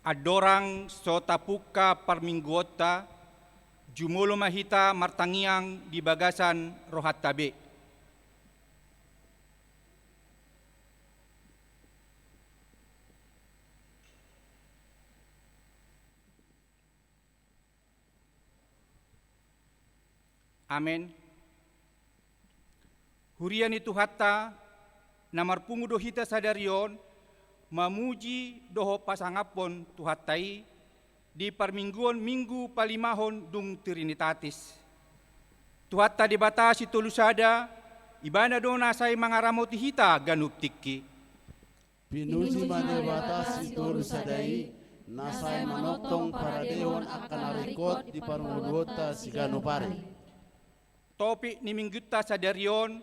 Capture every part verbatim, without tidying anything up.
Andorang so tapungka parmingguonta, jumolo ma hita martangiang di bagasan rohanta be. Amen. Huria ni Tuhanta, na marpungu do hita sadari on mamuji dohot pasangaphon Tuhanta i di parmingguon Minggu palimahon dung Trinitatis. Tuhanta Debata sitolu sada, Ibana do na sai mangaramoti hita ganup tingki. Pinuji ma Debata sitolu sada i, na sai manongtong paradehon angka na ringkot di parngoluonta siganup ari. Topik ni Minggunta sadari on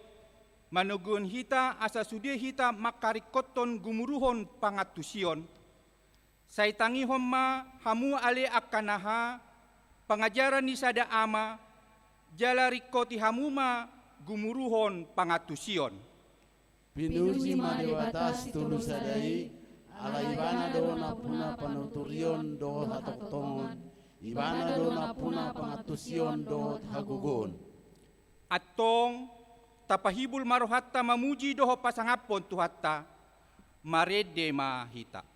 manoguhon hita asa sude hita mangkaringkothon gumuruhon pangantusion. Sai tangihon ma hamu ale angka na ha, pangajaran ni sada ama, jala ringkoti hamu ma gumuruhon pangantusion. Pinuji ma Debata sitolu sada i, ala Ibana do nampuna panuturion dohot hatongtongon, Ibana do nampuna pangantusion dohot hagogoon. Antong, tapahibul ma rohanta mamuji dohot pasangaphon Tuhanta, marende ma hita.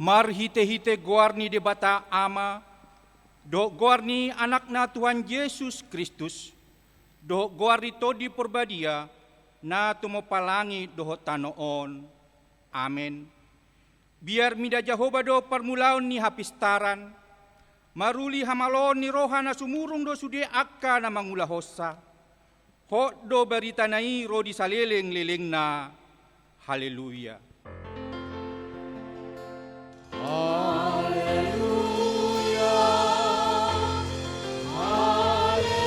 Marhitehite goar ni Debata Ama, dohot goar ni Anakna Tuhan Jesus Kristus, dohot goar ni Tondi Porbadia, na tumompa langit dohot tano on. Amen. Biar mida Jahowa do parmulaon ni hapistaran, maruli hamaloon ni roha na sumurung do sude angka na mangulahonsa. Hot do baritana i ro di salelenglelengna. Haleluya. Haleluya. Haleluya.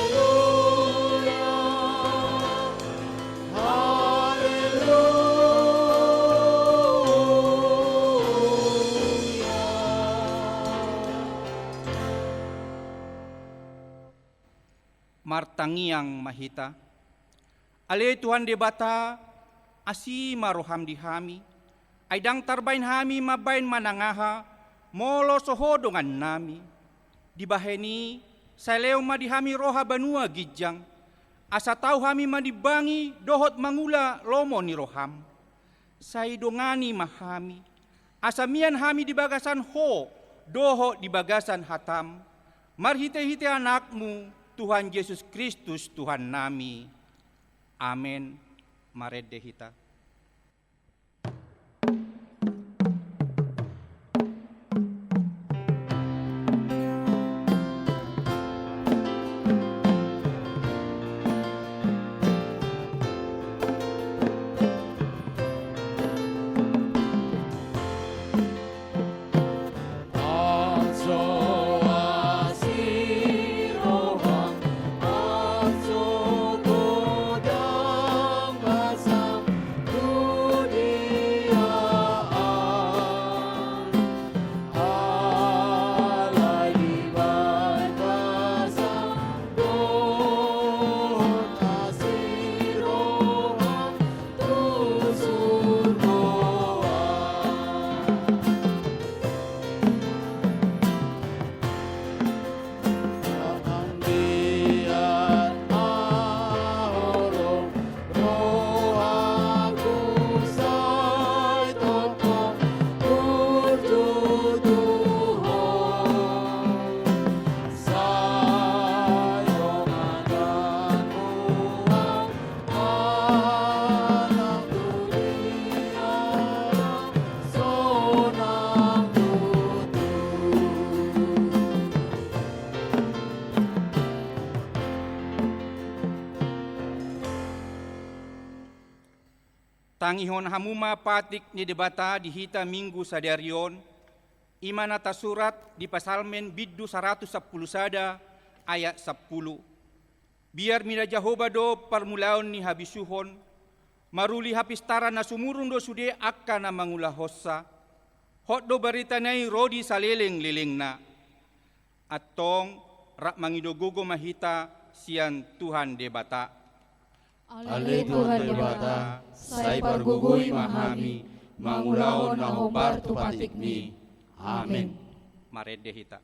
Haleluya. Martangiang ma hita. Ale Tuhan Debata, asi ma roham di hami, ai ndang tarbaen hami mambaen manang aha, Molo so Ho dongannami, dibahen i, sai lehon ma di hami roha banua ginjang, asa tau hami manimbangi dohot mangula lomo ni roham. Sai dongani ma hami, asa mian hami di bagasan Ho dohot di bagasan hataM, marhitehite AnakMu, Tuhan Jesus Kristus Tuhannami. Amen. Marende hita. Tangihon hamu ma patik ni Debata di hita Minggu sadari on, i ma na tarsurat di Psalmen bindu saratus sampulu sada ayat sampulu. Biar mida Jahowa do parmulaon ni habisuhon, maruli hapistaran na sumurung do sude angka na mangulahonsa. Hot do baritana i ro di salelenglelengna. Antong, rap mangido gogo ma hita sian Tuhan Debata. Ale Tuhan Debata, sai pargogoi ma hami mangulahon na hombar tu patikmi. Amen. Marende hita.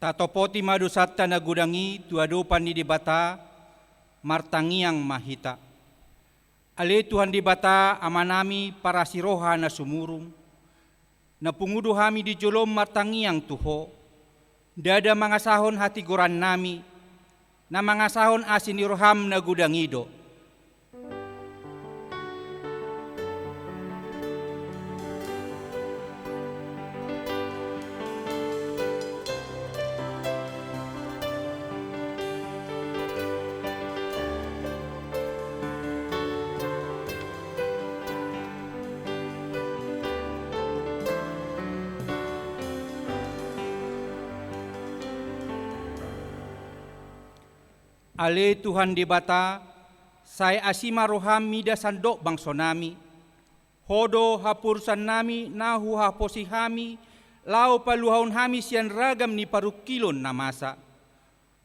Tatopoti ma dosanta na godang i tu adopan ni Debata, martangiang ma hita. Ale Tuhan Debata, Amanami parasi roha na sumurung, na pungu do hami di jolom martangiang tu Ho. Ndada mangasahon hatigorannami, na mangasahon asi ni roham na godang i do. Ale Tuhan Debata, sai asi ma roham mida sandok bangsonami. Ho do haporusannami na huhaposi hami, laho paluahon hami sian ragam ni parungkilon na masa.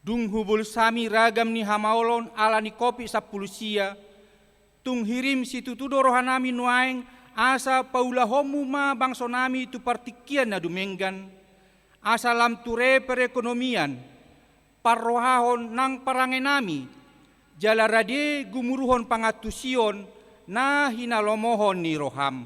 Dung hubolus hami ragam ni hamaolon ala ni Covid sampulu sia, tung hirim situtu do rohanami nuaeng, asa paulahonmu ma bangsonami tu partingkian na dumenggan, asa lam ture perekonomian, parrohahon nang parangenami, jala rade gumuruhon pangantusion na hinalomohon ni roham.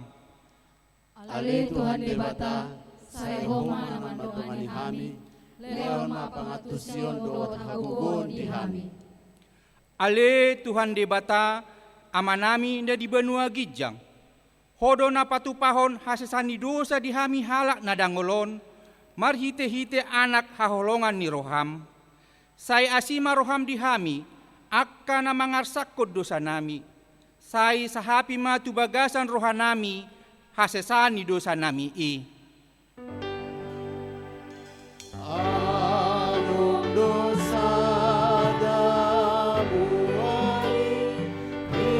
Ale Tuhan Debata, sai Ho ma na mandongani hami, lehon ma pangantusion dohot hagogoon di hami. Ale Tuhan Debata, Amanami na di banua ginjang, Ho do na patupahon hasesaan ni dosa di hami halak na dangol on, marhitehite Anak haholongan ni roham. Sai asi ma roham di hami, angka na mangarsakkon dosanami. Sai sahapi ma tu bagasan rohanami hasesaan ni dosanami i. Adong do sada muari di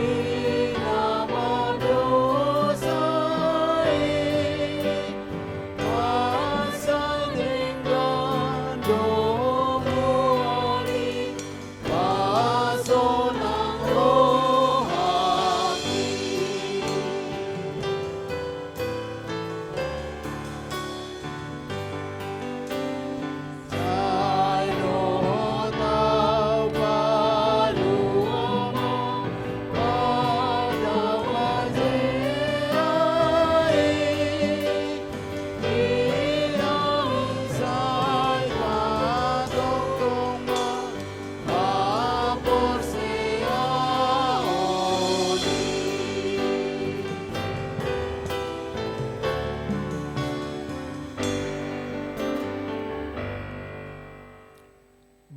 na mardosa i, asa denggan do muari pasonang rohami. Sai dohot au paluahon ma, padawan jea i.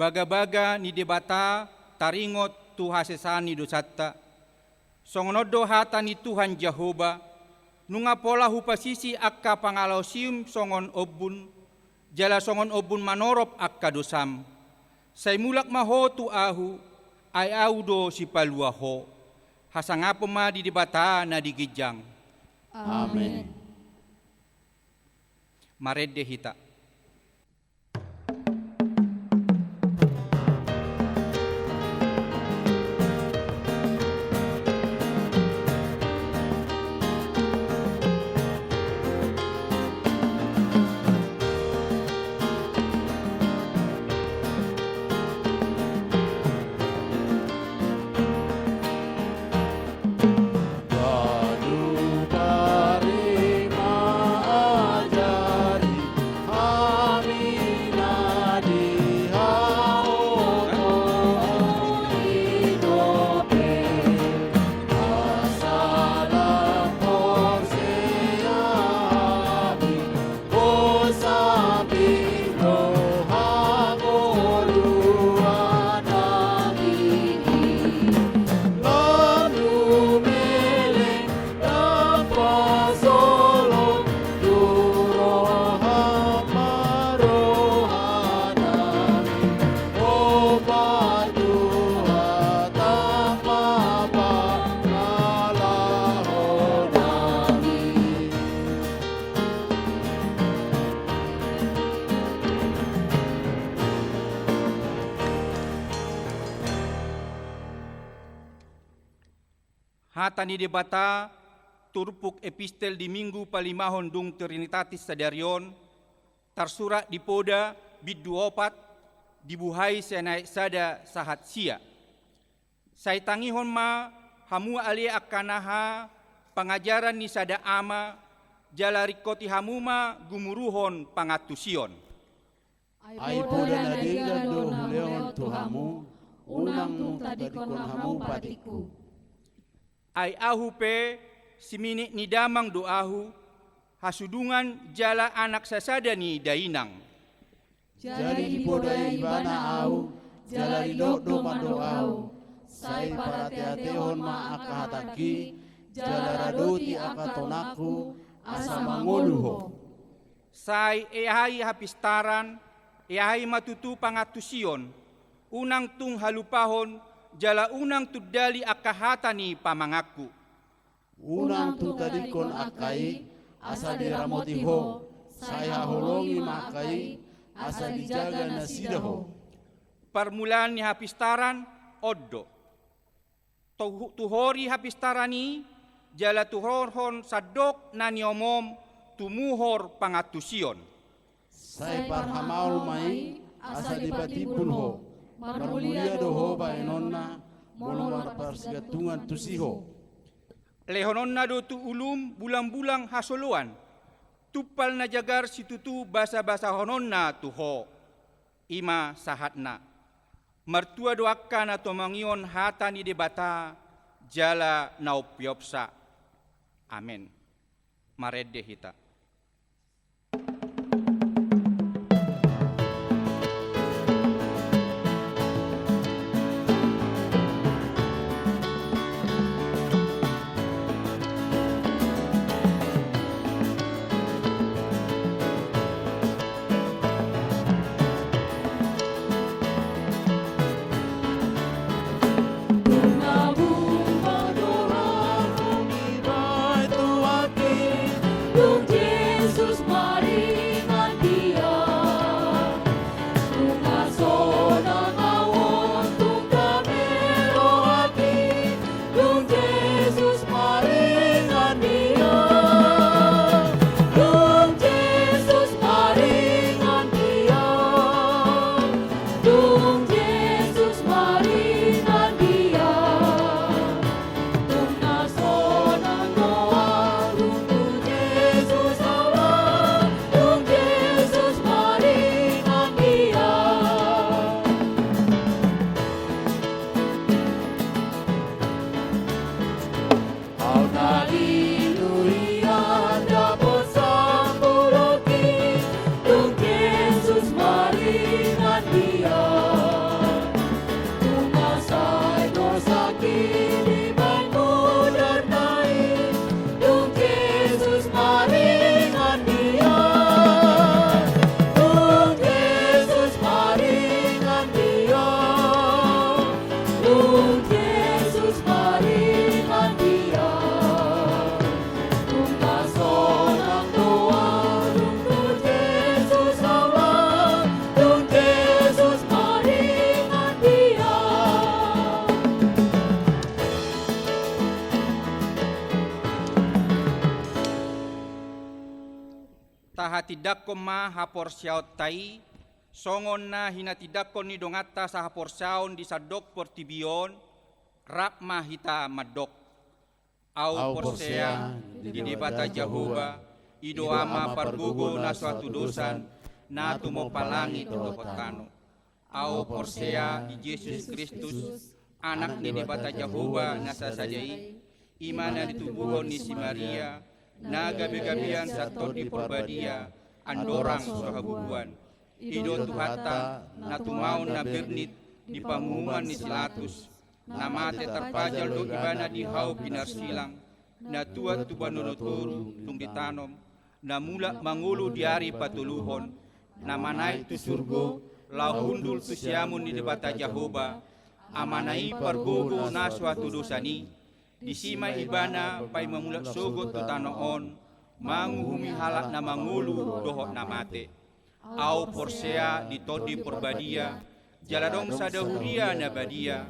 Bagabaga ni Debata taringot tu hasesaan ni dosanta. Songon on do hata ni Tuhan Jahowa, nunga pola hupasisi angka pangalaosium songon ombun, jala songon ombun manorop angka dosam. Sai mulak ma ho tu ahu, ai ahu do sipalua ho. Hasangapon ma di Debata na di ginjang. Amen. Marende hita. Hata ni Debata, turpuk epistel di Minggu palimahon dung Trinitatis sadari on, tarsurat di Poda bindu opat, dibuhai sian ayat sada sahat sia. Sai tangihon ma hamu ale angka naha pangajaran ni sada ama, jala ringkoti hamu ma gumuruhon pangantusion. Ai poda na denggan do hulehon tu hamu, unang tung tadingkon hamu patikku. Ai ahu pe, siminik ni damang do ahu, hasudungan jala anak sasada ni dainang. Jadi dipoda ibana ahu, jala didok do mandok ahu, sai parateatehon ma angka hatangki, jala radoti angka tonangku, asa mangolu ho. Sai ea i hapistaran, ea i ma tutu pangantusion, Unang tung halupahon jala unang tundali angka hata ni pamanganku. Unang tung tadingkon angka i, asa diramoti ho, sai haholongi ma angka i, asa dijaga nasida ho. Parmulaan ni hapistaran, on do. Tuhu-, tuhori hapistaran i, jala tuhorhon sandok na niomoM tu muhor pangantusion. Sai parhamaol ma i, asa dipatimbul ho, marmulia do ho bahenonna, molo marparsigantungan tusi ho. Lehononna do tu uluM bulangbulang hasoloan, tumpal na jagar situtu basabasahononna tu ho. I ma sahatna. Martua do angka na tumangihon hata ni Debata jala na umpeopsa. Amen. Marende hita. Dung Jesus maringan dia, dung Jesus maringan dia, dung Jesus maringan dia, dung na sonang do ahu tu Jesus Allah, dung Jesus maringan dia. Au na di nuria dapot sambulok i, dung Jesus maringan dia. Dung na sai dosak i dibaen mudarna i, dung Jesus maringan dia. Dung Jesus maringan dia. Dung Jesus maringan dia. Dung na sonang do ahu dung tu Jesus Allah, dung Jesus maringan dia. Tahatindangkon ma haporseaonta i, songon na hinatindangkon ni donganta sahaporseaon di sandok portibi on, rap ma hita mandok. Au porsea di Debata Jahowa, i do Ama pargogo na so hatudosan, na tumompa langit dohot tano. Au porsea di Jesus Kristus, Anak ni Debata Jahowa na sasada i, i ma na ditubuhon ni si Maria, na gabegabean sian Tondi Porbadia, andorang so habubuan. I do Tuhanta, na tumaon na bernit di pamuhuman ni si Latus, na mate tarpajal do Ibana di hau pinarsilang, na tuat tu banua na toru tung ditanom, na mulak mangolu di ari patoluhon, na manaek tu surgo, laho hundul tu siamun ni Debata Jahowa, Amana i pargogo na so hatudosan i, disi ma Ibana paima mulak sogot tu tano on, manguhumi halak na mangolu dohot na mate. Au porsea di Tondi Porbadia, jala adong sada huria na badia,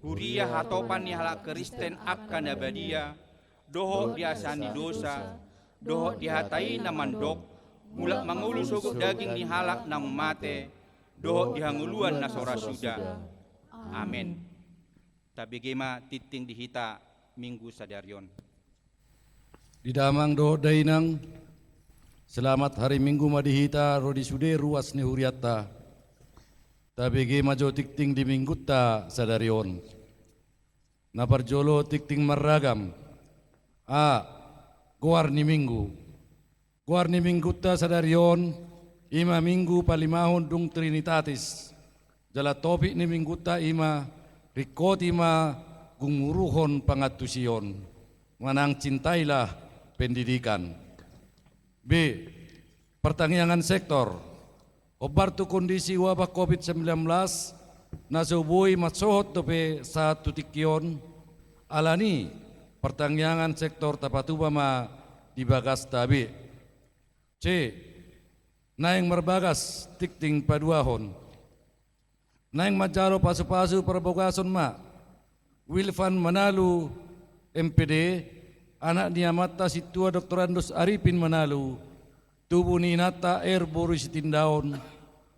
huria hatopan ni halak Kristen angka na badia, dohot di hasesaan ni dosa, dohot di hata i na mandok, mulak mangolu sogot daging ni halak naung mate, dohot di hangoluan na so ra suda. Amen. Tabege ma tingting di hita Minggu sadari on. Di damang dohot dainang, selamat hari Minggu ma di hita ro di sude ruas ni hurianta. Tabege ma jo tingting di Minggunta sadari on. Na parjolo tingting marragam. A. Goar ni Minggu. Goar ni Minggunta sadari on, i ma Minggu palimahon dung Trinitatis. Jala topik ni Minggunta i ma, ringkoti ma gunguruhon pangantusion. Manang cintailah pendidikan. B. Partangiangan sektor. Hombar tu kondisi wabah covid sembilan belas, na so boi mansohot dope sahat tu tingki on, alani partangiangan sektor tapatupa ma di bagasta be. C. Naeng marbagas tingting paduahon. Naeng manjalo pasupasu parbagason ma Wilvan Manalu, M P D, anak ni amanta Sintua Doktorandus Arifin Manalu, tubu ni inanta R boru Sitindaon,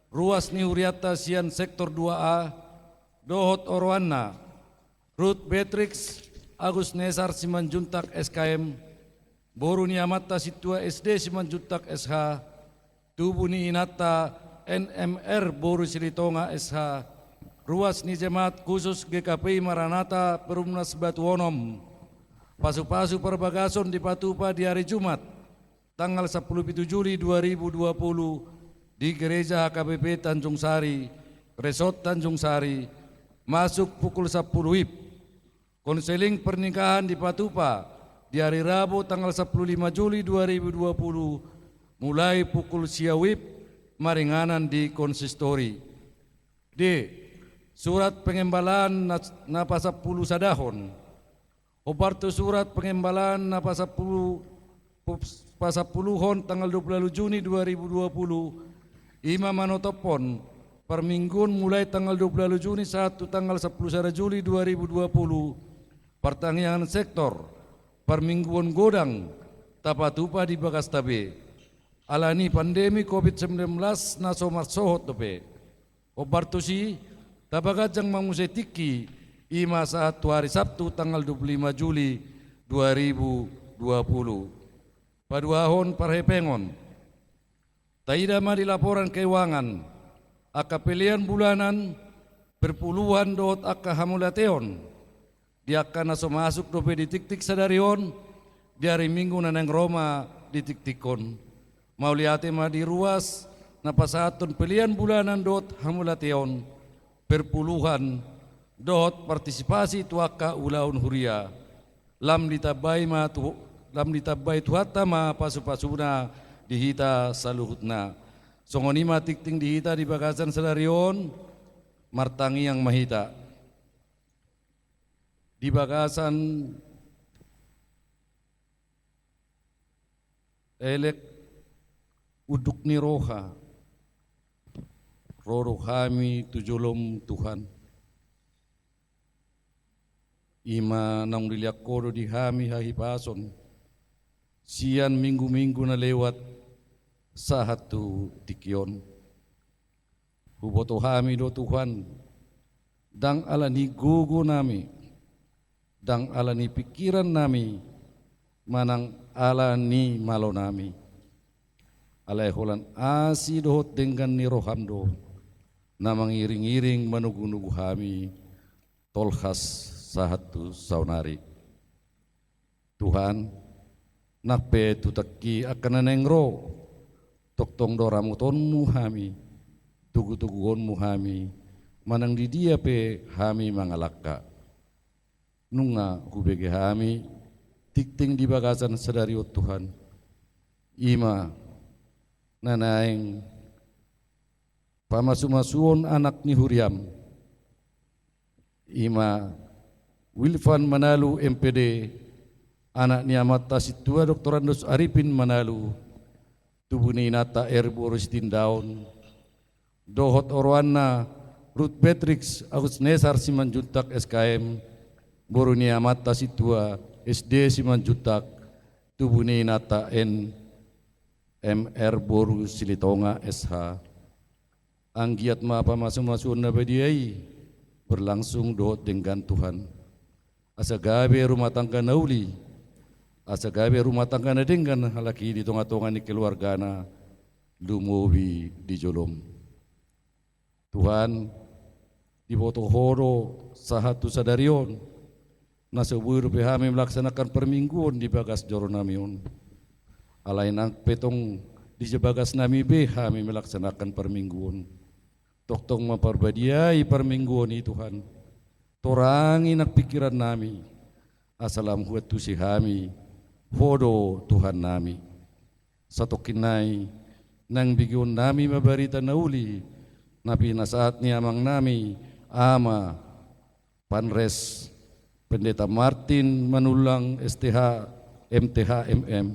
ruas ni hurianta sian sektor dua A, dohot oroanna, Ruth Beatrix Agus Nesar Simanjuntak, S K M, boru ni amanta Sintua S D Simanjuntak, S H, tubu ni inanta N M R boru Silitonga, S H, ruas ni jemaat khusus G K P I Maranatha Perumnas Batu Onom. Pasupasu parbagason dipatupa di ari Jumat, tanggal sampulu pitu Juli dua ribu dua puluh, di Gereja H K B P Tanjung Sari, Resort Tanjung Sari, masuk pukul sampulu WIB. Konseling pernikahan dipatupa di ari Rabu, tanggal sampulu lima Juli dua ribu dua puluh, mulai pukul sia WIB, maringanan di konsistori. D. Surat pengembalaan na, na pasampulu sadahon. Hombar tu surat pengembalaan na pasampulu, pasampuluhon tanggal dua puluh walu Juni dua ribu dua puluh, i ma manotophon parmingguon mulai tanggal dua puluh walu Juni sahat tu tanggal sampulu sada Juli dua ribu dua puluh, partangiangan sektor parmingguon godang tapatupa di bagasta be. Alani pandemi covid sembilan belas na so marsohot dope. Hombar tusi, tapaganjang ma muse tingki, i ma sahat tu ari Sabtu tanggal dua puluh lima Juli dua ribu dua puluh. Paduahon parhepengon. Taida ma di laporan keuangan, angka pelean bulanan, perpuluhan dohot angka hamauliateon, di angka na so masuk dope di tingting sadari on, di ari Minggu na naeng ro ma di tingtingkon. Mauliate ma di ruas na pasahathon pelean bulanan dohot hamauliateon, perpuluhan, dohot partisipasi tu angka ulaon huria. Lam ditambai ma tu, lam ditambai Tuhanta ma pasupasuna di hita saluhutna. Songon i ma tingting di hita di bagasan sadari on, martangiang ma hita. Di bagasan elek unduk ni roha, ro do hami tu jolom Tuhan. I ma naung dilean Ho do di hami hahipason, sian minggu-minggu na lewat sahat tu tingki on. Huboto hami do Tuhan, ndang ala ni gogo nami, ndang ala ni pingkiran nami, manang ala ni malo nami. Alai holan asi dohot denggan ni roham do, na mangiring-iring manogu-nogu hami, tolhas sahat tu saonari. Tuhan, nang pe tu tingki angka na naeng ro, tongtong do ramotonmu hami, togu-toguonmu hami, manang di dia pe hami mangalangka. Nunga hubege hami tingting di bagasan sadari on Tuhan. I ma na naeng pamasu-masuon anak ni huriam. I ma Wilvan Manalu M P D, anak ni amanta Sintua Doktorandus Arifin Manalu, tubu ni inanta R boru Sitindaon, dohot oroanna Ruth Beatrix Agus Nesar Simanjuntak S K M, boru ni amanta Sintua S D Simanjuntak, tubu ni inanta N M R boru Silitonga S H. Anggiat ma pamasu-masuon na badia i berlangsung dohot denggan Tuhan. Asa gabe rumah tangga na uli, asa gabe rumah tangga na denggan halak i di tonga-tonga ni keluargana, lumobi di jolom. Tuhan, diboto Ho do sahat tu sadari on, na so boi dope hami melaksanakan parmingguon di bagas joro nami on. Alai nang pe tong di bagas nami be hami melaksanakan parmingguon. Tongtong ma parbadiai parmingguon i Tuhan. Torangi nang pingkiran nami, asa lam huantusi hami Ho do Tuhan nami. Satongkin nai, naeng begeon nami ma barita na uli na pinasahat ni amang nami Ama Panres Pendeta Martin Manullang, S T H, M T H, M M.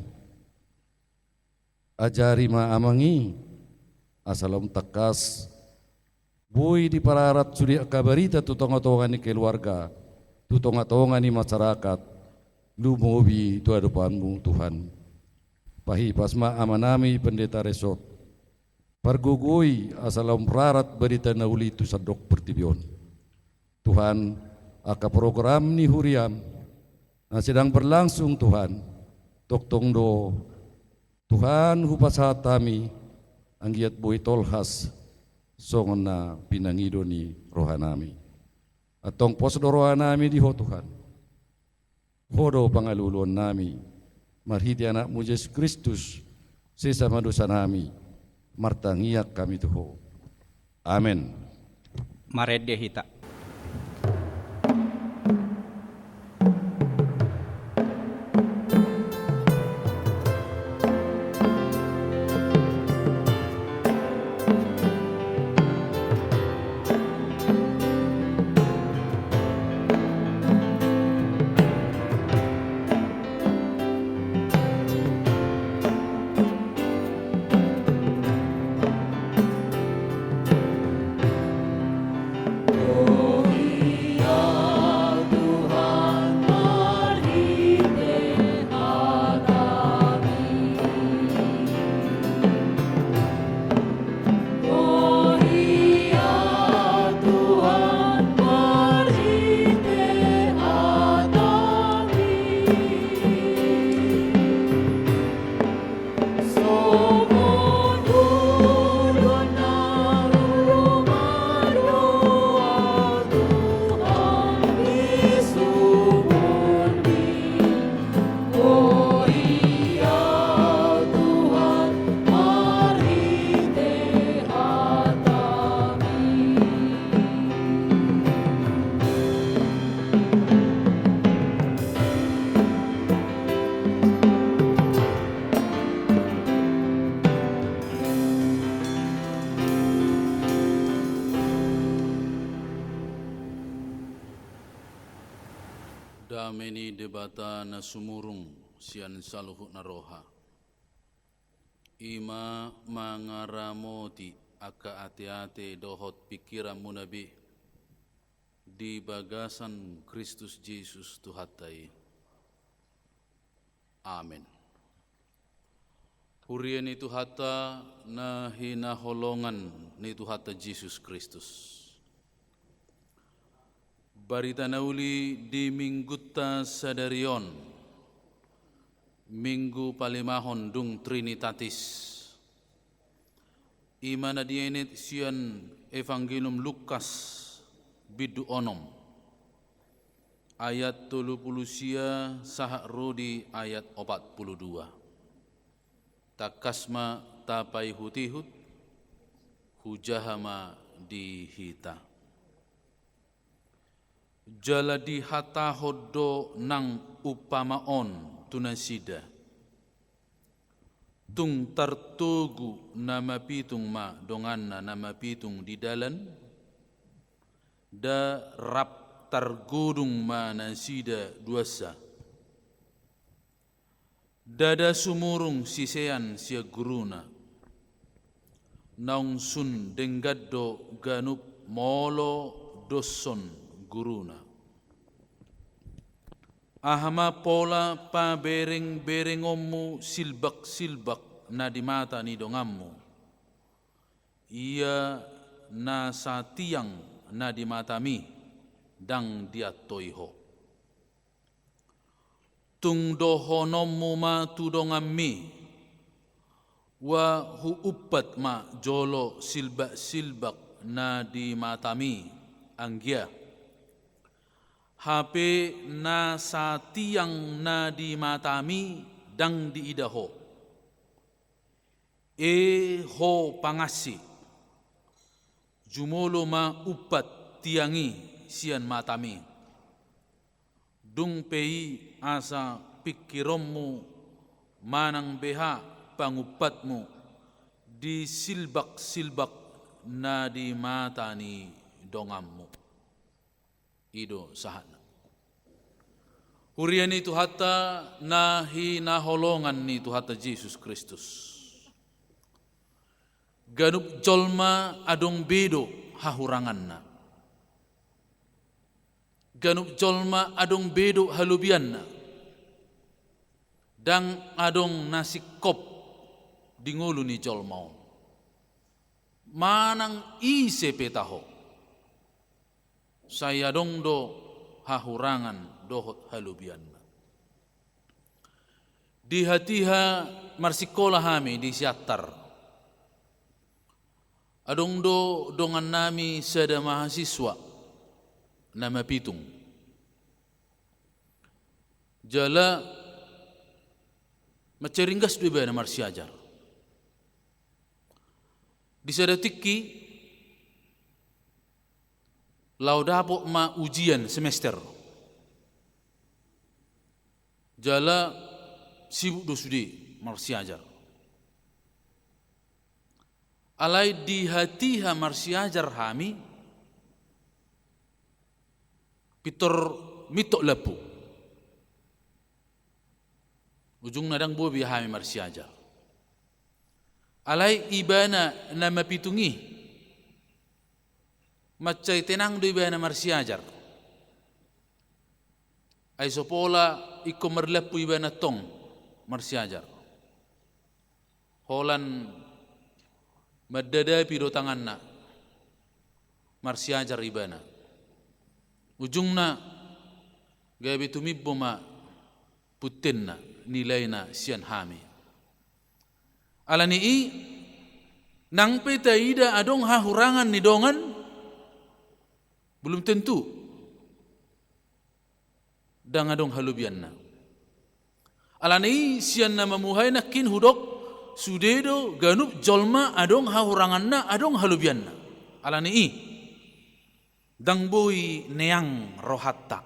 Ajari ma amang i, asa lam tangkas boi dipararat sude angka barita tu tongatonga ni keluarga, tu tongatonga ni masyarakat, lumobi tu adopanmu, Tuhan. Pahipas ma amanami Pendeta Resort, pargogoi asa lam rarat barita na uli tu sandok portibi on. Tuhan, angka program ni huriam na sedang berlangsung, Tuhan, tongtong do, Tuhan, hupasahat hami, anggiat boi tolhas songon na pinangido ni rohanami. Antong pos do rohanami di Ho, Tuhan. Ho do pangalualuannami. Marhite Anakmu Jesus Kristus, sesa ma dosanami, martangiang hami tu Ho. Amen. Marende hita. Dame ni Debata na sumurung sian saluhut na roha, i ma mangaramoti angka ateate dohot pingkiranmuna be di bagasan Kristus Jesus Tuhanta i. Amen. Huria ni Tuhanta na hinaholongan ni Tuhanta Jesus Kristus. Barita na uli di minggunta sadari on, Minggu palimahon dung Trinitatis. I ma na dienet sian Evangelium Lukas bindu onom, ayat tolu pulu sia sahat ro di ayat opat pulu dua. Tangkas ma tapaihutihut, hujaha ma di hita. Jala dihatahon do nang umpama on tu nasida. Tung tartogu na mapitung ma donganna na mapitung di dalan, da rap targodung ma nasida duansa. Ndada sumurung sisean sian guruna. Naung sun denggan do ganup molo doshon guruna. Aha ma pola paberengberengonmu silbaksilbak na di mata ni donganmu, ia na satiang na di matami ndang diantoi ho? Tung dohononmu ma tu donganmi, ua huumpat ma jolo silbaksilbak na di matami, anggia. Hape na satiang na di matami ndang diida ho. E ho pangansi, jumolo ma umpat tiang i sian matami. Dung pe i asa pingkironmu manang beha pangumpatmu di silbaksilbak na di mata ni donganmu. I do sahatna. Huria ni Tuhanta na hinaholongan ni Tuhanta Jesus Kristus. Ganup jolma adong be do hahuranganna. Ganup jolma adong be do halobianna. Ndang adong na singkop di ngolu ni jolma on. Manang ise pe taho, sai adong do hahurangan dohot halobianna. Di hatiha marsikola hami di Siantar, adong do dongannami sada mahasiswa na mapitung. Jala mansai ringgas do ibana marsiajar. Di sada tingki laho dapot ma ujian semester. Jala sibuk do sude marsiajar. Alai di hatiha marsiajar hami, pintor mintok lampu. Ujungna ndang boi be hami marsiajar. Alai ibana na mapitung i, mansai tenang do ibana marsiajar. Ai so pola ingkon marlampu ibana tong marsiajar. Holan mandadapi do tanganna marsiajar ibana. Ujungna gabe tumimbo ma puntenna, nilaina sian hami. Alani i, nang pe taida adong hahurangan ni dongan, belum tentu ndang adong halobianna. Alani i sian na mamuhai nangkin hudok, sude do ganup jolma adong hahuranganna, adong halobianna. Alani i, ndang boi neang rohanta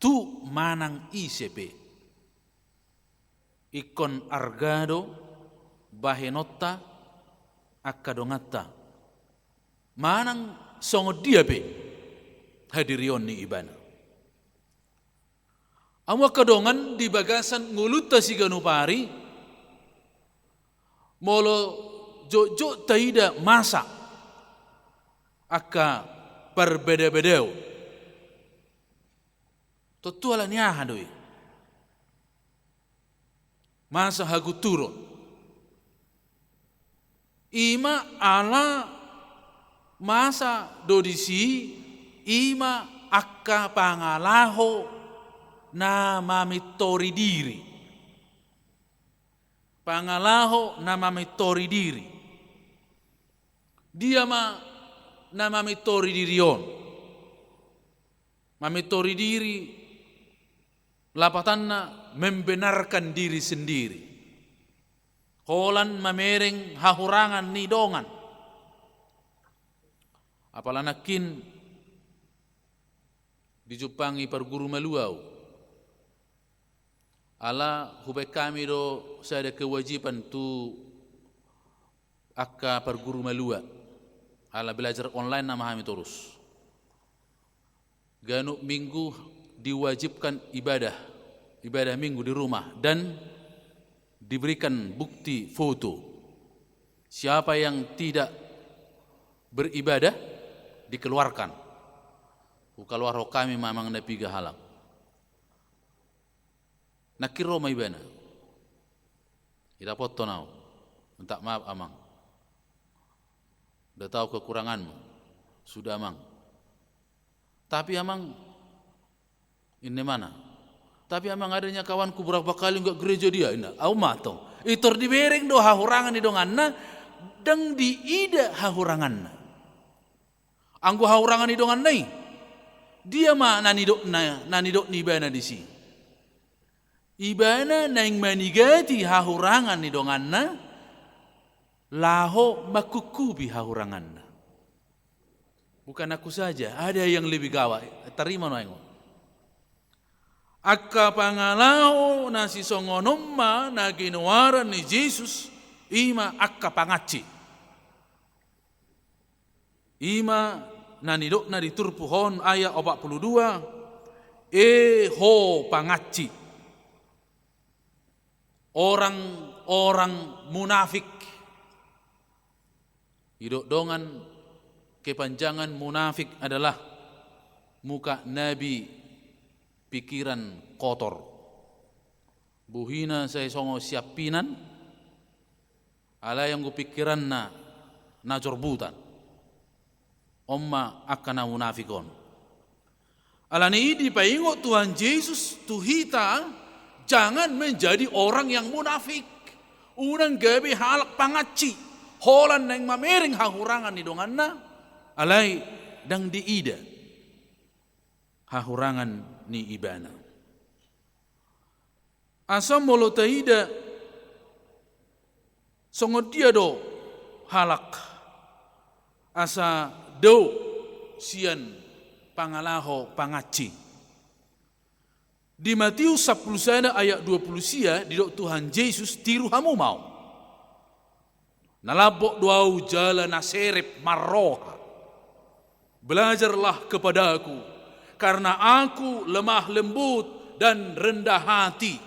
tu manang ise pe. Ingkon arga do bahenonta angka donganta, manang songon dia pe hadirion ni ibana. Hamu angka dongan, di bagasan ngolunta siganup ari, molo jotjot taida masa angka parbadabadaon, tontu alani aha do i? Masa hagunturon. I ma ala masa do disi, i ma angka pangalaho na mamintori diri. Pangalaho na mamintori diri. Dia ma na mamintori diri on? Mamintori diri, lapatanna membenarkan diri sendiri. Holan mamereng hahurangan ni dongan. Apala nangkin dijumpangi parguru malua au. Ala hubaen hami do sada kewajiban tu angka parguru malua. Ala belajar online nama hami torus. Ganup minggu diwajibkan ibadah, ibadah minggu di rumah, dan diberikan bukti foto. Siapa yang tidak beribadah, dikeluarkan. Hukaluarhon hami ma amang na piga halak. Nangkin ro ma ibana. Idapothon au. Minta maaf, Amang. Nda tahu kekuranganmu. Sudah, Amang. Tapi, Amang, ini mana? Tapi, Amang, adanya kawanku berapa kali nggak gereja dia, inna. Au ma tong. Pintor dibereng do hahurangan ni donganna, ndang diida hahuranganna. Anggo hahurangan ni donganna i, dia ma na nidok, na, na nidok ni ibana disi. Ibana naeng manigati hahurangan ni donganna, laho mangkungkupi hahuranganna. Bukan aku saja, ada yang lebih gawat. Tarima nuaeng on. Angka pangalaho na sisongon on ma na ginoaran ni Jesus, i ma angka pangansi. I ma Na nidokna di turpuk on, ayat opat puluh dua, "E ho pangansi, orang-orang munafik." Didok dongan, kepanjangan munafik adalah muka nabi, pikiran kotor. Buhina sai songon siampinan, alai anggo pikiranna na jorbutan. On ma angka na munafik on. Alani i dipaingot Tuhan Jesus tu hita, jangan menjadi orang yang munafik. Unang gabe halak pangansi, holan naeng mamereng hahurangan ni donganna, alai ndang diida hahurangan ni ibana. Asa molo taida, songon dia do halak asa dao sian pangalaho pangansi? Di Matius sampulu sada ayat dua puluh sia didok Tuhan Jesus, "Tiru hamu ma on. Na lambok do Ahu jala na serep marroha. Belajarlah kepada-Ku, karena Aku lemah lembut dan rendah hati."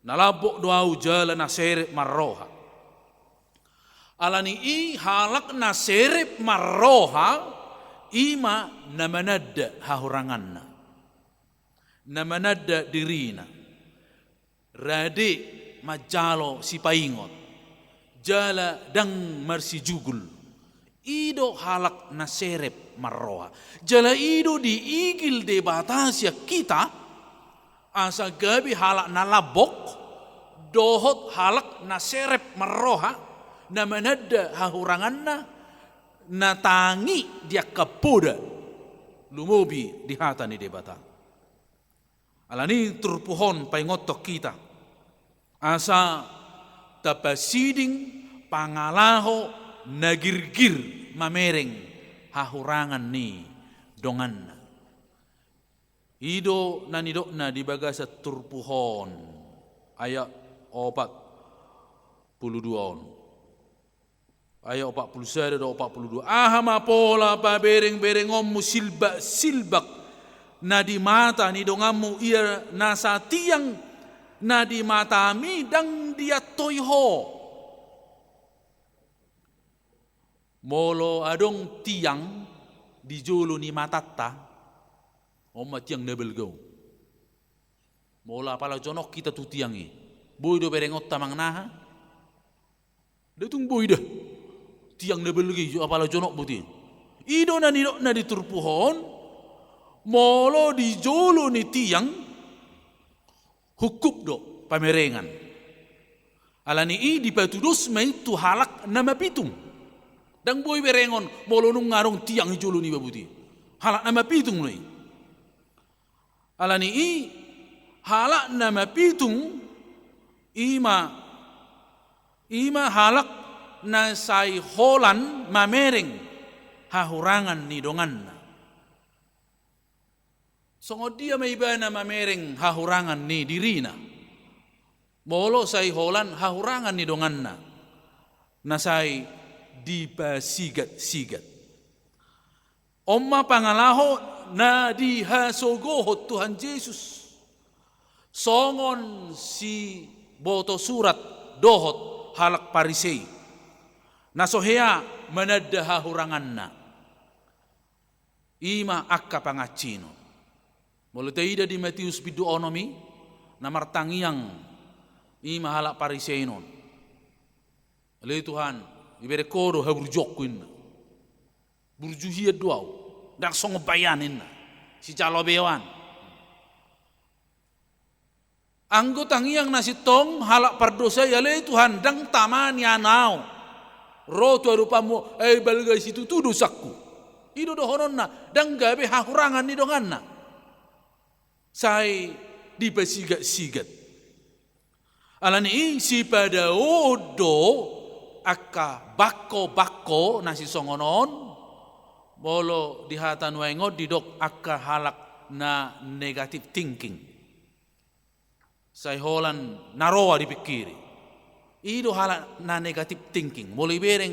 Na lambok do Ahu jala na serep marroha. Alani i halak na serep marroha, i ma na mananda hahuranganna, na mananda dirina, rade manjalo sipaingot, jala ndang marsijugul. I do halak na serep marroha. Jala i do diigil Debata sian hita, asa gabe halak na lambok, dohot halak na serep marroha, na mananda hahuranganna, na tangi di angka poda, lumobi di hata ni Debata. Alani i turpuk on paingothon hita, asa tapasiding pangalaho na girgir mamereng hahurangan ni donganna. I do na nidokna di bagasan turpuk on, ayat opat puluh dua on. Ayat opat puluh sada dohot opat puluh dua. Aha ma pola paberengberengonmu silbaksilbak na di mata ni donganmu, ia nasa tiang na di matami ndang diantoi ho? Molo adong tiang di jolo ni matanta, on ma tiang na balga on. Molo apala jonok hita tu tiang i, boi do berengonta manang aha? Nda tung boi da. Tiang na balga i, apala jonok boti. I do na nidokna di turpuk on, molo di jolo ni tiang, hungkup do pamerengan. Alani i dipatudos ma i tu halak na mapitung. Ndang boi berengon molo nunga adong tiang di jolo niba boti. Halak na mapitung do i. Alani i halak na mapitung, i ma, i ma halak na sai holan mamereng hahurangan ni donganna. Songon dia ma ibana mamereng hahurangan ni dirina, molo sai holan hahurangan ni donganna na sai dipasigatsigat? On ma pangalaho na dihasogohon Tuhan Jesus songon siboto surat dohot halak Parisei, na so hea mananda hahuranganna. I ma angka pangansinon. Molo taida di Matius bindu onom i, na martangiang i ma halak Parisei on. Ale Tuhan, ibereng Ho do haburjuonku, inna. Burju hian do ahu, ndang songon bayan, inna. Sijalo beoan. Anggo tangiang na sintong halak pardosa i, ale Tuhan, ndang tama nian ahu ro tu adopanmu, ai balga situtu dosangku. I do dohononna, ndang gabe hahurangan ni donganna. Sai dipasigatsigat. Alani i sipadaoon do angka bangkobangko na sisongon on, molo di hata nuaeng on didok angka halak na negative thinking. Sai holan na roa dipingkiri. I do halak na negative thinking. Molo ibereng,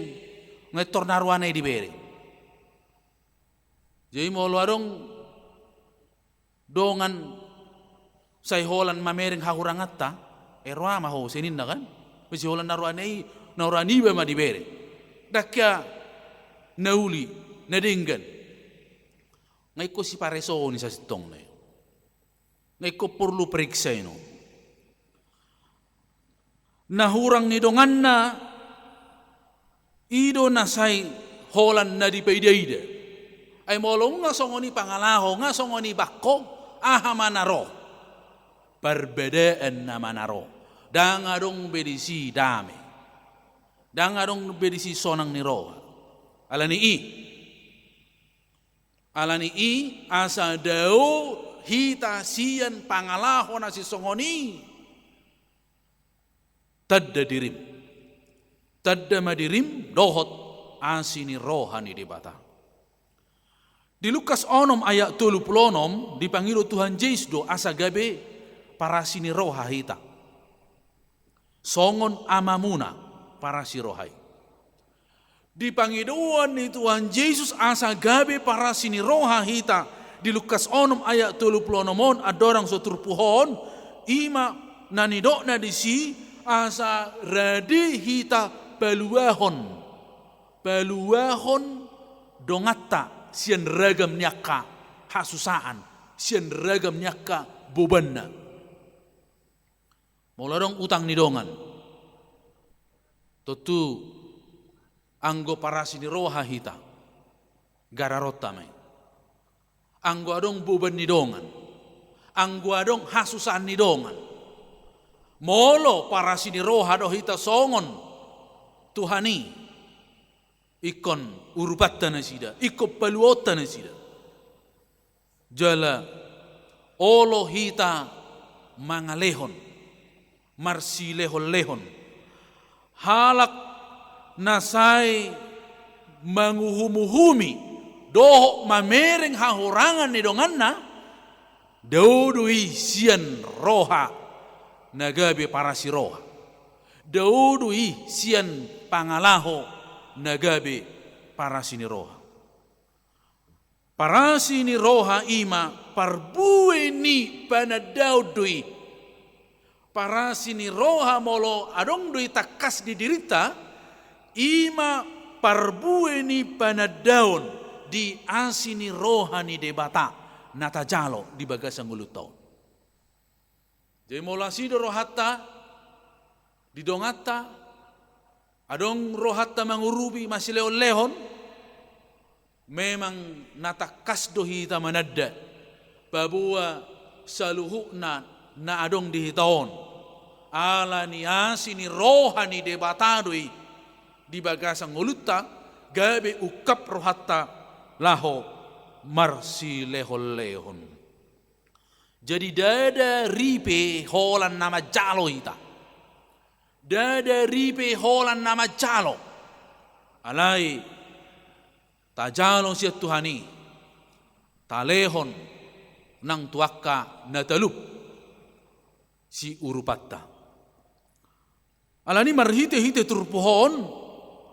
nunga pintor na roana i dibereng. Jadi molo adong dongan sai holan mamereng hahuranganta, e roha ma ho sian ninna kan? Molo sai holan na roha ni, na roha niba ma dibereng. Dang hea na uli, na denggan. Nga ingkon siparesahon i sasintongna i. Nga ingkon porlu periksa i on. Na hurang ni donganna i do na sai holan na dipaida-ida. Ai molo nga songon i pangalaho, nga songon i bangko, aha ma na ro? Parbadaan nama na ro. Dang adong be disi dame. Dang adong be disi sonang ni roha. Alani i. Alani i asa dao hita sian pangalaho na sisongon i. Tanda dirim. Tanda ma dirim dohot asi ni roha ni Debata. Di Lukas onom ayat tolu pulu onom dipangido Tuhan Jesus do asa gabe parasi ni roha hita. Songon amamuna parasi roha i. Di pangidoan ni Tuhan Jesus asa gabe parasi ni roha hita di Lukas onom ayat tolu pulu onom on, andorang so turpuk on, i ma na nidokna disi asa rade hita paluahon, paluahon donganta sian ragam ni angka hasusaan, sian ragam ni angka bobanna. Molo adong utang ni dongan, tontu anggo parasi ni roha hita, gararonta ma i. Anggo adong boban ni dongan, anggo adong hasusaan ni dongan, molo parasi ni roha do hita songon Tuhan i, ingkon urupanta nasida, ingkon paluaonta nasida. Jala olo hita mangalehon, marsilehon-lehon halak na sai manguhum-uhumi dohot mamereng hahurangan ni donganna, dao do i sian roha na gabe parasi roha. Dao do i sian pangalaho na gabe parasi ni roha. Parasi ni roha i ma parbue ni panandaon do i. Parasi ni roha molo adong do i tangkas di dirinta, i ma parbue ni panandaon di asi ni roha ni Debata na tajalo di bagasan ngolunta on. Jadi molo asi do rohanta di donganta, adong rohanta mangurupi, marsilehon-lehon, memang na tangkas do hita mananda paboa saluhutna na adong di hita on ala ni asi ni roha ni Debata do i di bagasan ngolunta, gabe ungkap rohanta laho marsilehon-lehon. Jadi ndada ripe holan na manjalo hita. Ndada ripe holan na manjalo. Alai tajalo sian Tuhan i, talehon nang tu angka na talup siurupanta. Alani marhite-hite turpuk on,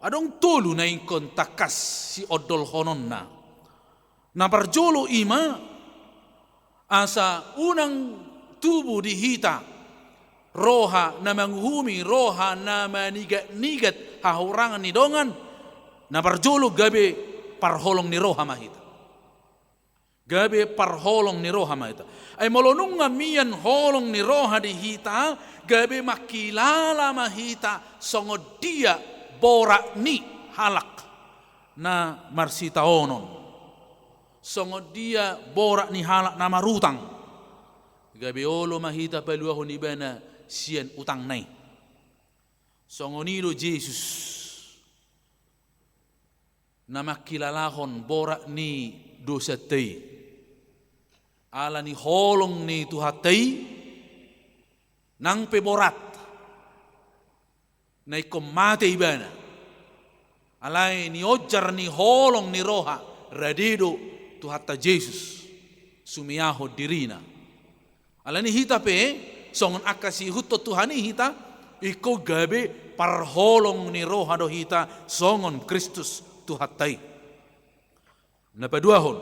adong tolu na ingkon tangkas siondolhononna. Na parjolo i ma, asa unang tubu di hita roha na manguhumi, roha na manigat-nigat hahurangan ni dongan. Na parjolo gabe parholong ni roha ma hita. Gabe parholong ni roha ma hita. Ai molo nunga mian holong ni roha di hita, gabe mangkilala ma hita songon dia borat ni halak na marsitaonon, songon dia borat ni halak na marutang. Gabe olo ma hita paluahon ibana sian utangna i. Songon i do Jesus na mangkilalahon borat ni dosanta i. Ala ni holong ni Tuhanta i, nang pe borat, na ingkon mate ibana. Alai nionjar ni holong ni roha, rade do Tuhanta Jesus sumeahon dirina. Alani hita pe, songon angka siihuthon Tuhan i hita, ingkon gabe parholong ni roha do hita songon Kristus Tuhanta i. Na paduahon,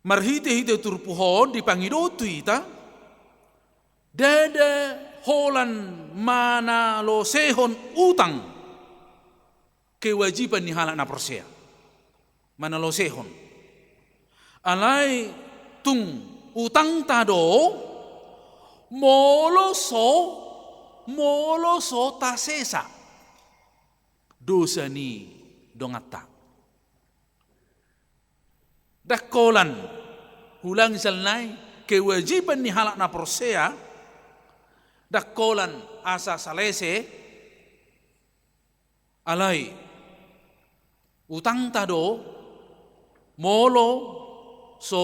Marhite-hite turpuk on dipangido tu hita, ndada holan manalosehon utang kewajiban ni halak na porsea. Manalosehon. Alai tung utangta do, molo so, molo so tasesa dosa ni donganta. Ndang holan, hulangi sian nai, kewajiban ni halak na porsea, ndang holan asa salese, alai utangta do, molo so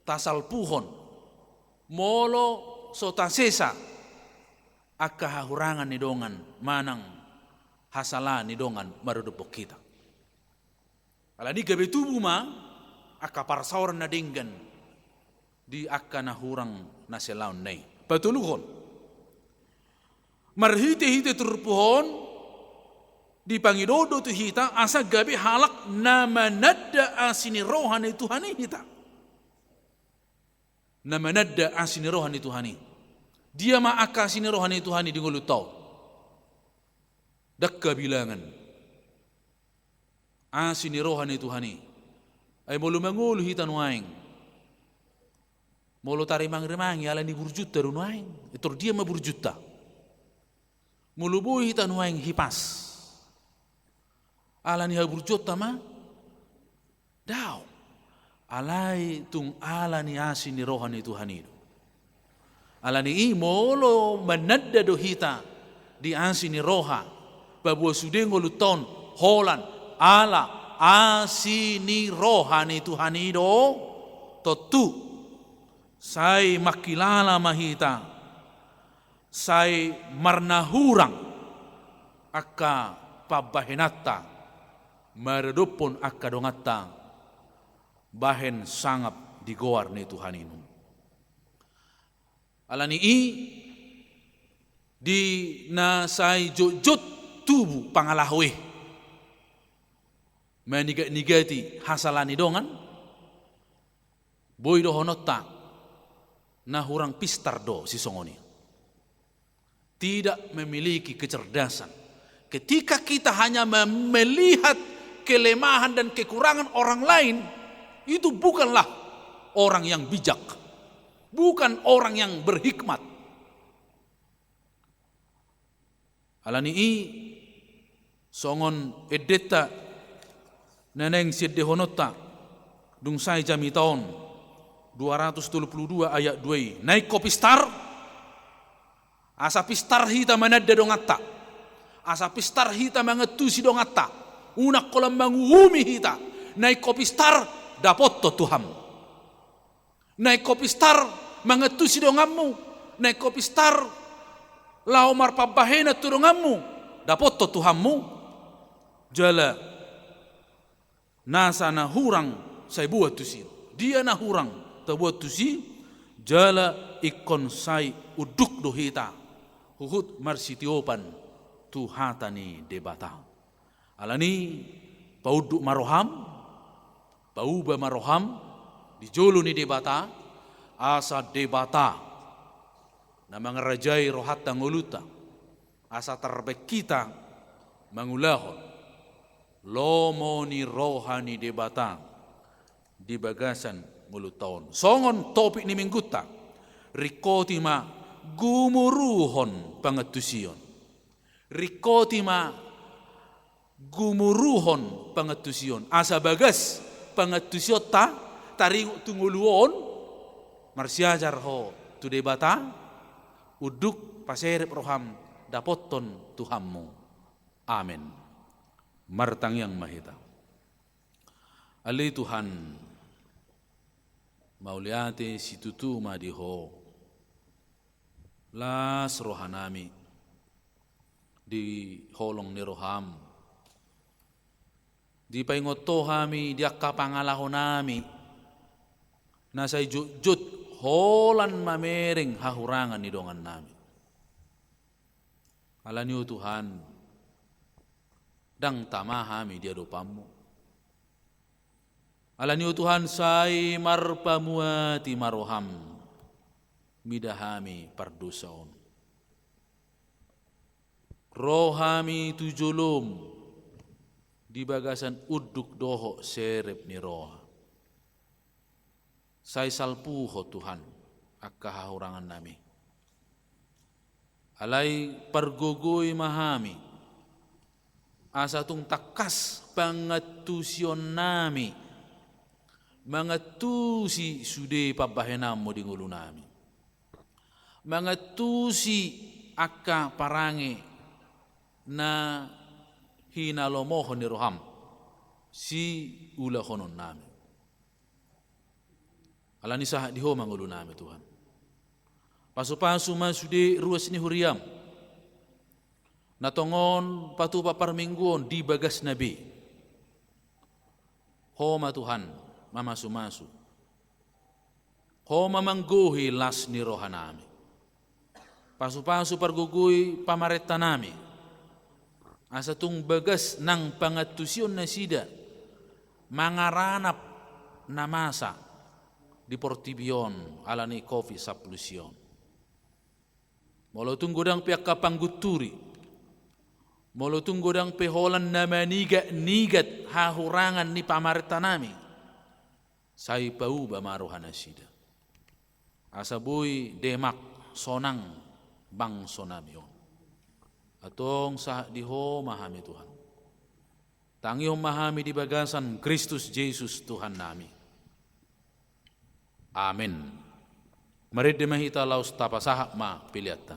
tasalpuhon, molo so tasesa angka hahurangan ni dongan manang hasala ni dongan maradophon hita. Alani gabe tubu ma angka parsaoran na denggan di angka na hurang na sialaon na i. Patoluhon. Marhite-hite turpuk on dipangido do tu hita asa gabe halak na mananda asi ni roha ni Tuhan i hita. Na mananda asi ni roha ni Tuhan i. Dia ma angka asi ni roha ni Tuhan i di ngolunta on? Ndang habilangan. Asi ni roha ni Tuhan i. Ai molo mangolu hita nuaeng, molo tarimang-rimangi alani burjunta do nuaeng, i tor dia ma burjunta? Molo boi hita nuaeng hipas alani haburjuonta ma? Daong. Alai tung alani asi ni roha ni Tuhan i do. Alani i molo mananda do hita di asi ni roha, paboa sude ngolunta on holan ala asi ni roha ni Tuhan i do, tontu sai mangkilala ma hita, sai marnahurang angka pambahenanta maradophon angka donganta bahen sangap di goar ni Tuhan i. Alani i, di na sai jotjot tubu pangalaho i, manigatnigati hasala ni dongan, boi dohononta na hurang pistar do sisongon i. Tidak memiliki kecerdasan. Ketika kita hanya mem-, melihat kelemahan dan kekurangan orang lain, itu bukanlah orang yang bijak, bukan orang yang berhikmat. Alani i, songon endenta na naeng siendehononta, dung sae jamita on, dua ratus tolu pulu dua ayat dua i. Na ingkon pistar, asa pistar hita mananda donganta, asa pistar hita mangantusi donganta, unang holan manguhumi hita. Na ingkon pistar, dapothon tu hamu. Na ingkon pistar mangantusi donganmu, na ingkon pistar laho marpambahenan tu donganmu, dapothon tu hamu. Jala nasa na hurang sai boan tusi. Dia na hurang taboan tusi? Jala ingkon sai unduk do hita huhut marsitiopan tu hata ni Debata. Alani i, paunduk ma roham, pauba ma roham di jolo ni Debata, asa Debata na mangarajai rohanta, ngolunta, asa tarbaen hita mangulahon lomo ni roha ni Debata di bagasan ngolunta on. Songon topik ni minggunta, ringkoti ma gumuruhon pangantusion. Ringkoti ma gumuruhon pangantusion. Asa bagas pangantusionta taringot tu ngolu on, marsiajar ho tu Debata, unduk paserep roham dapothon tu hamu. Amen. Martangiang ma hita. Ale Tuhan, mauliate situtu ma di Ho. Las rohanami di holong ni roham. Dipaingot Ho hami di angka pangalahonami na sai jotjot holan mamereng hahurangan ni dongannami. Alani i, o Tuhan, ndang tama hami di adopanmu. Alani i, o Tuhan, sai marpamuati ma roham mida hami pardosa on. Ro hami tu jolom di bagasan unduk dohot serep ni roha. Sai salpu Ho, Tuhan, angka hahurangannami. Alai pargogoi ma hami, asa tung tangkas pangantusionnami mangantusi sude pambahenanmu di ngolunami, mangantusi angka parange na hinalomohon ni roham siulahononnami. Alani sahat di Ho ma ngolunami, Tuhan. Pasupasu ma sude ruas ni huriam na tongon patupa parmingguon di bagasna be. Ho ma, Tuhan, mamasumasu. Ho ma manggohi las ni rohanami. Pasupasu pargogoi pamarentanami, asa tung bagas nang pangantusion nasida mangaranap na masa di portibi on alani covid sampulu sia on. Molo tung godang pe angka panggunturi, molo tung godang pe holan na manigatnigat hahurangan ni pamarentanami, sai pauba ma rohanasida, asa boi demak sonang bangsonami on. Antong sahat di Ho ma hami, Tuhan. Tangihon ma hami di bagasan Kristus Jesus Tuhannami. Amen. Marende ma hita laos tapasahat ma peleanta.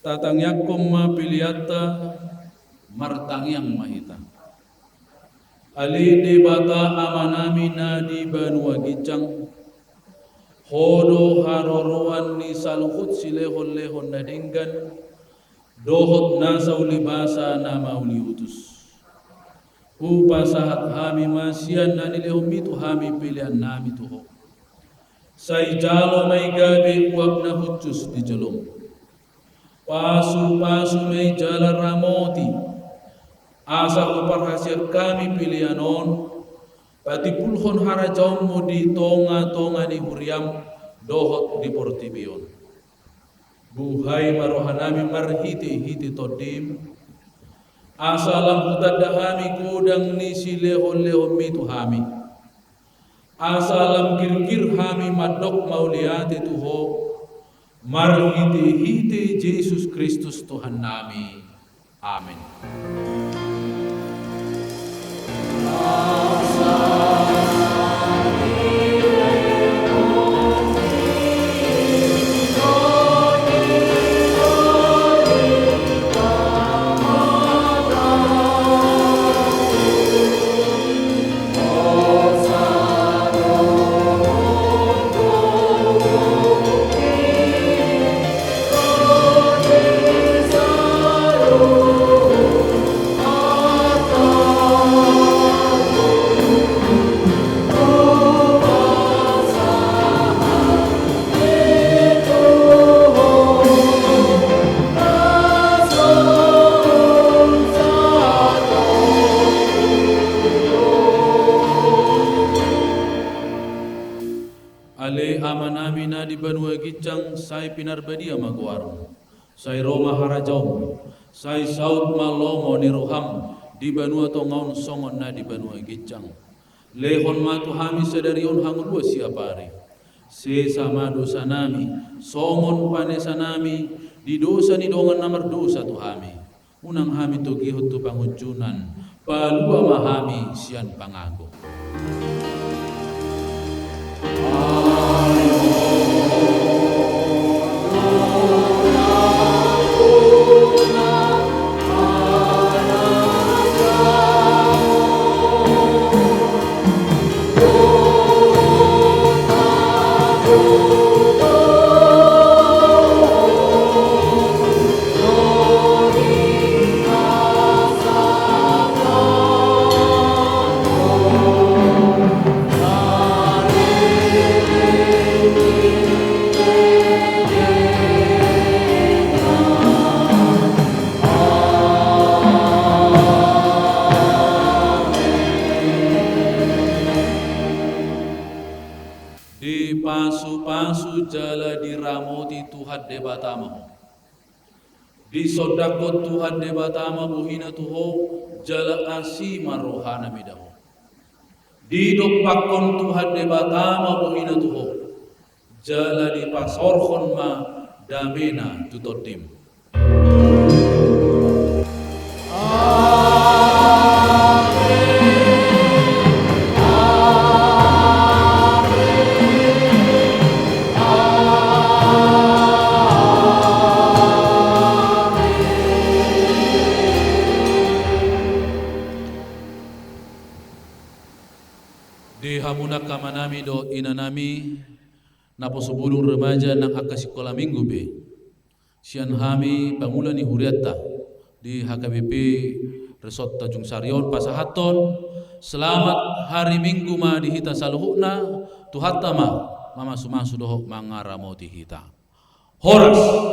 Tatangiangkon ma peleanta. Martangiang ma hita. Ale Debata Amanami na di banua ginjang, Ho do haroroan ni saluhut silehonlehon na denggan dohot nasa ulibasa na mauliutus. Hupasahat hami ma sian na nilehonmi tu hami pelean nami tu Ho. Sai jalo ma i gabe uap na hushus di jolom. Pasu-pasu ma i jala ramoti, asa huparhaseang hami pelean on patimbulhon harajaonmu di tonga-tonga ni huriam dohot di portibi on. Buhai ma rohanami marhite-hite Tondim, asa lam hutanda hami godang ni silehon-lehonmi tu hami. Asa lam girgir hami mandok mauliate tu Ho, marhite-hite Jesus Kristus Tuhannami. Amen. Ale Amanami na di banua ginjang, sai pinarbadia ma goarmu. Sai ro ma harajaonmu. Sai saut ma lomo ni roham di banua tonga on songon na di banua ginjang. Lehon ma tu hami sadari on hangoluan siapari. Sesa ma dosanami songon panesanami di dosa ni dongan na mardosa tu hami. Unang hami togihon tu pangunjunan, palua ma hami sian pangago. Dipasu-pasu jala diramoti Tuhan Debata ma ho. Disondangkon Tuhan Debata ma bohina tu ho, jala asi ma rohana mida ho. Didompakkon Tuhan Debata ma bohina tu ho, jala dipasaorhon ma damena tu tondim. Di hamu nang amanami dohot inanami, naposo bulung, remaja nang angka sikola minggu be. Sian hami pangula ni hurianta di H K B P Resort Tanjung Sari on pasahathon selamat hari Minggu ma di hita saluhutna, Tuhanta ma mamasu-masu dohot mangaramoti hita. Horas.